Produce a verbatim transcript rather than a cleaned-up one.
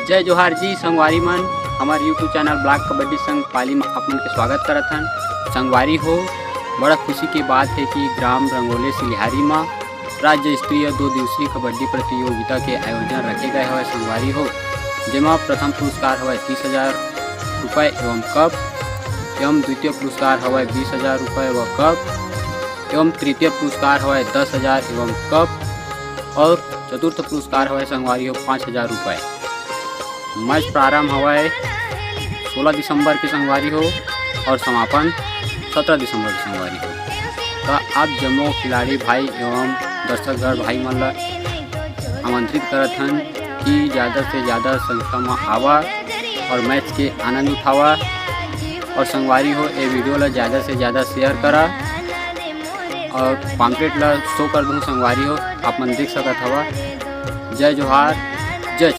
जय जोहार जी संगवारी मन, हमर YouTube चैनल ब्लॉक कबड्डी संघ पाली म आप मन के स्वागत करत हन। संगवारी हो, बड़ा खुशी के बात हे कि ग्राम रंगोले सिलिहारी म राज्य स्तरीय दो दिवसीय कबड्डी प्रतियोगिता के आयोजन रखे गए हवय संगवारी हो, जेमा प्रथम पुरस्कार हवय तीस हजार रुपए एवं कप, एवं द्वितीय पुरस्कार हवय बीस हजार रुपए व कप, एवं तृतीय पुरस्कार हवय दस हजार एवं कप, और चतुर्थ पुरस्कार हवय संगवारी हो पाँच हजार रुपए। मैच प्रारंभ हवय सोलह दिसंबर के संगवारी हो और समापन सत्रह दिसंबर के संगवारी हो। त आप जम्मो खिलाड़ी भाई एवं दर्शकगण भाई मन ला आमंत्रित करत हन कि ज़्यादा से ज़्यादा संख्या म आवा और मैच के आनंद उठावा। और संगवारी हो, ये वीडियो ला ज़्यादा से ज़्यादा शेयर करा और पम्पलेट ला शो कर दूँ संगवारी हो, आप मन देख सकत हवा। जय जोहार,